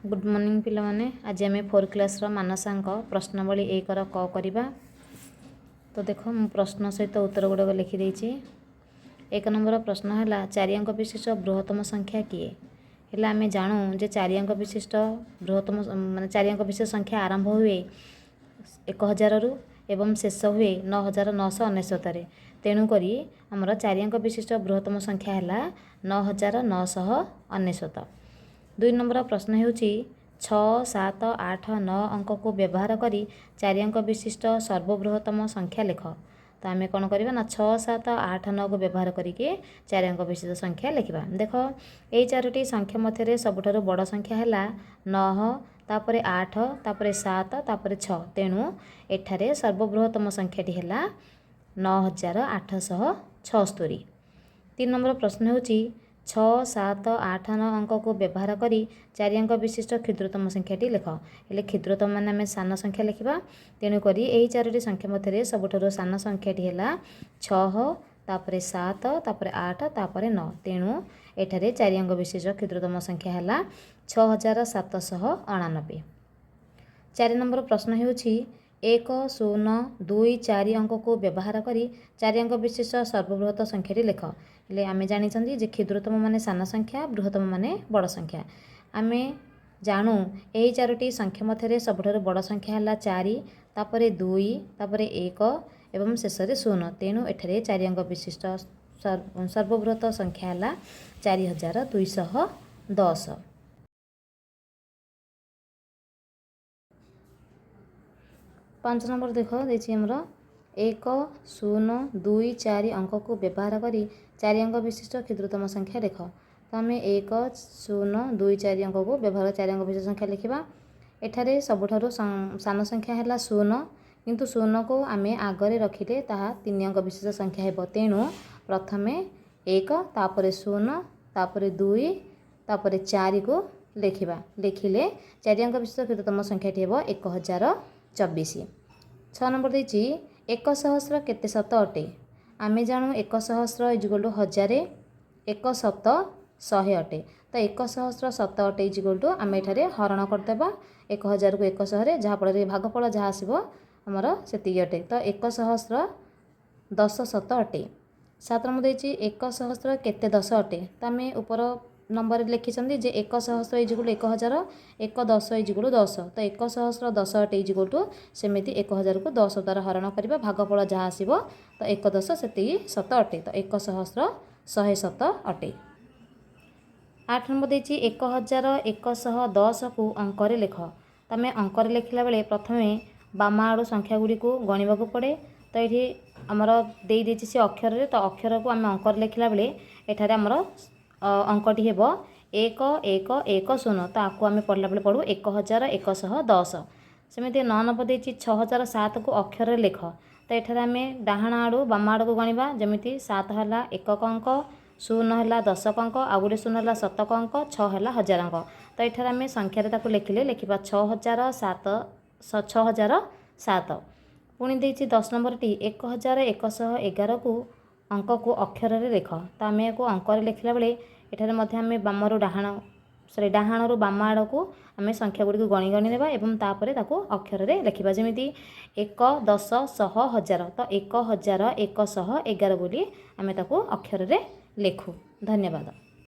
Good morning ପିଲାମାନେ। ଆଜି ଆମେ ଫୋର୍ କ୍ଲାସ୍ର ମାନସାଙ୍କ ପ୍ରଶ୍ନାବଳୀ 1ର କ କରିବା। ତ ଦେଖ, ମୁଁ ପ୍ରଶ୍ନ ସହିତ ଉତ୍ତର ଗୁଡ଼ାକ ଲେଖିଦେଇଛି। 1 ନମ୍ବର ପ୍ରଶ୍ନ ହେଲା, ଚାରି ଅଙ୍କ ବିଶିଷ୍ଟ ବୃହତ୍ତମ ସଂଖ୍ୟା କିଏ? ହେଲେ ଆମେ ଜାଣୁ ଯେ ଚାରି ଅଙ୍କ ବିଶିଷ୍ଟ ବୃହତ୍ତମ ମାନେ ଚାରି ଅଙ୍କ ବିଶିଷ୍ଟ ସଂଖ୍ୟା ଆରମ୍ଭ ହୁଏ 1000ରୁ ଏବଂ ଶେଷ ହୁଏ 9999ରେ। ତେଣୁକରି ଆମର ଚାରି ଅଙ୍କ ବିଶିଷ୍ଟ ବୃହତ୍ତମ ସଂଖ୍ୟା ହେଲା 9999। 2 ନମ୍ବର ପ୍ରଶ୍ନ ହେଉଛି, 6, 7, 8, 9 ଅଙ୍କକୁ ବ୍ୟବହାର କରି ଚାରି ଅଙ୍କ ବିଶିଷ୍ଟ ସର୍ବବୃହତ୍ତମ ସଂଖ୍ୟା ଲେଖ। ତ ଆମେ କ'ଣ କରିବା ନା 6, 7, 8, 9କୁ ବ୍ୟବହାର କରିକି ଚାରି ଅଙ୍କ ବିଶିଷ୍ଟ ସଂଖ୍ୟା ଲେଖିବା। ଦେଖ, ଏଇ ଚାରୋଟି ସଂଖ୍ୟା ମଧ୍ୟରେ ସବୁଠାରୁ ବଡ଼ ସଂଖ୍ୟା ହେଲା 9, ତାପରେ 8, ତାପରେ 7, ତାପରେ 6। ତେଣୁ ଏଠାରେ ସର୍ବବୃହତ୍ତମ ସଂଖ୍ୟାଟି ହେଲା 9876। 3 ନମ୍ବର ପ୍ରଶ୍ନ ହେଉଛି, 6, 7, 8, 9 ଅଙ୍କକୁ ବ୍ୟବହାର କରି ଚାରି ଅଙ୍କ ବିଶିଷ୍ଟ କ୍ଷୁଦ୍ରତମ ସଂଖ୍ୟାଟି ଲେଖ। ହେଲେ କ୍ଷୁଦ୍ରତମ ମାନେ ଆମେ ସାନ ସଂଖ୍ୟା ଲେଖିବା। ତେଣୁକରି ଏହି ଚାରୋଟି ସଂଖ୍ୟା ମଧ୍ୟରେ ସବୁଠାରୁ ସାନ ସଂଖ୍ୟାଟି ହେଲା 6, ତାପରେ 7, ତାପରେ 8, ତାପରେ 9। ତେଣୁ ଏଠାରେ ଚାରି ଅଙ୍କ ବିଶିଷ୍ଟ କ୍ଷୁଦ୍ରତମ ସଂଖ୍ୟା ହେଲା 6789। 4 ନମ୍ବର ପ୍ରଶ୍ନ ହେଉଛି, 1, 0, 2, 4 ଅଙ୍କକୁ ବ୍ୟବହାର କରି ଚାରି ଅଙ୍କ ବିଶିଷ୍ଟ ସର୍ବବୃହତ ସଂଖ୍ୟାଟି ଲେଖ। ହେଲେ ଆମେ ଜାଣିଛନ୍ତି ଯେ କ୍ଷୁଦ୍ରତମ ମାନେ ସାନ ସଂଖ୍ୟା, ବୃହତ୍ତମ ମାନେ ବଡ଼ ସଂଖ୍ୟା। ଆମେ ଜାଣୁ ଏହି ଚାରୋଟି ସଂଖ୍ୟା ମଧ୍ୟରେ ସବୁଠାରୁ ବଡ଼ ସଂଖ୍ୟା ହେଲା 4, ତାପରେ 2, ତାପରେ 1 ଏବଂ ଶେଷରେ 0। ତେଣୁ ଏଠାରେ ଚାରି ଅଙ୍କ ବିଶିଷ୍ଟ ସର୍ବବୃହତ ସଂଖ୍ୟା ହେଲା 4210। 5 ନମ୍ବର ଦେଖ, ଦେଇଛି ଆମର 1, 0, 2, 4 ଅଙ୍କକୁ ବ୍ୟବହାର କରି ଚାରି ଅଙ୍କ ବିଶିଷ୍ଟ କ୍ଷୁଦ୍ରତମ ସଂଖ୍ୟା ଲେଖ। ତ ଆମେ 1, 0, 2, 4 ଅଙ୍କକୁ ବ୍ୟବହାର ଚାରି ଅଙ୍କ ବିଶିଷ୍ଟ ସଂଖ୍ୟା ଲେଖିବା। ଏଠାରେ ସବୁଠାରୁ ସାନ ସଂଖ୍ୟା ହେଲା 0, କିନ୍ତୁ 0କୁ ଆମେ ଆଗରେ ରଖିଲେ ତାହା ତିନି ଅଙ୍କ ବିଶିଷ୍ଟ ସଂଖ୍ୟା ହେବ। ତେଣୁ ପ୍ରଥମେ 1, ତାପରେ 0, ତାପରେ 2, ତାପରେ 4କୁ ଲେଖିବା। ଲେଖିଲେ ଚାରି ଅଙ୍କ ବିଶିଷ୍ଟ କ୍ଷୁଦ୍ରତମ ସଂଖ୍ୟାଟି ହେବ 1024। 6 ନମ୍ବର ଦେଇଛି, ଏକ ସହସ୍ର କେତେ ଶତ ଅଟେ? ଆମେ ଜାଣୁ ଏକ ସହସ୍ର ଇଜିକଲ୍ ଟୁ ହଜାରେ, ଏକ ଶତ 100 ଅଟେ। ତ ଏକ ସହସ୍ର ଶତ ଅଟେ ଇଜିକଲ୍ ଟୁ ଆମେ ଏଠାରେ ହରଣ କରିଦେବା 1000କୁ 100ରେ, ଯାହାଫଳରେ ଭାଗଫଳ ଯାହା ଆସିବ ଆମର ସେତିକି ଅଟେ। ତ ଏକ ସହସ୍ର ଦଶ ଶତ ଅଟେ। 7 ନମ୍ବର ଦେଇଛି, ଏକ ସହସ୍ର କେତେ ଦଶ ଅଟେ? ତ ଆମେ ଉପର ନମ୍ବରରେ ଲେଖିଛନ୍ତି ଯେ ଏକ ସହସ୍ର ଇଜିକଲ୍ 1000, ଏକ ଦଶ ଇଜିକଲ୍ 10। ତ ଏକ ସହସ୍ର ଦଶ ଅଟେ ଇଜିକଲ୍ ଟୁ ସେମିତି 1000କୁ 10 ଦ୍ୱାରା ହରଣ କରିବା, ଭାଗଫଳ ଯାହା ଆସିବ ତ ଏକ ଦଶ ସେତିକି ଶତ ଅଟେ। ତ ଏକ ସହସ୍ର 100 ଶତ ଅଟେ। 8 ନମ୍ବର ଦେଇଛି, 1110କୁ ଅଙ୍କରେ ଲେଖ। ତ ଆମେ ଅଙ୍କରେ ଲେଖିଲା ବେଳେ ପ୍ରଥମେ ବାମ ଆଡ଼ୁ ସଂଖ୍ୟା ଗୁଡ଼ିକୁ ଗଣିବାକୁ ପଡ଼େ। ତ ଏଇଠି ଆମର ଦେଇଦେଇଛି ସେ ଅକ୍ଷରରେ, ତ ଅକ୍ଷରକୁ ଆମେ ଅଙ୍କରେ ଲେଖିଲା ବେଳେ ଏଠାରେ ଆମର ଅଙ୍କଟି ହେବ 1 1 1 0। ତ ଆକୁ ଆମେ ପଢ଼ିଲା ବେଳେ ପଢ଼ୁ 1110। ସେମିତି 9 ନମ୍ବର ଦେଇଛି, 6007କୁ ଅକ୍ଷରରେ ଲେଖ। ତ ଏଠାରେ ଆମେ ଡାହାଣ ଆଡ଼ୁ ବାମ ଆଡ଼କୁ ଗଣିବା। ଯେମିତି 7 ହେଲା ଏକକ ଅଙ୍କ, 0 ହେଲା ଦଶକ ଅଙ୍କ, ଆଉ ଗୋଟେ 0 ହେଲା ଶତକ ଅଙ୍କ, 6 ହେଲା ହଜାର ଅଙ୍କ। ତ ଏଠାରେ ଆମେ ସଂଖ୍ୟାରେ ତାକୁ ଲେଖିଲେ ଲେଖିବା 6007, 6007। ପୁଣି ଦେଇଛି 10 ନମ୍ବରଟି, 1111କୁ ଅଙ୍କକୁ ଅକ୍ଷରରେ ଲେଖ। ତ ଆମେ ଏହାକୁ ଅଙ୍କରେ ଲେଖିଲା ବେଳେ ଏଠାରେ ମଧ୍ୟ ଆମେ ବାମରୁ ଡାହାଣ, ସରି, ଡାହାଣରୁ ବାମ ଆଡ଼କୁ ଆମେ ସଂଖ୍ୟା ଗୁଡ଼ିକୁ ଗଣି ଗଣି ନେବା ଏବଂ ତାପରେ ତାକୁ ଅକ୍ଷରରେ ଲେଖିବା। ଯେମିତି 1, 10, 100, ହଜାର, ତ 1111 ବୋଲି ଆମେ ତାକୁ ଅକ୍ଷରରେ ଲେଖୁ। ଧନ୍ୟବାଦ।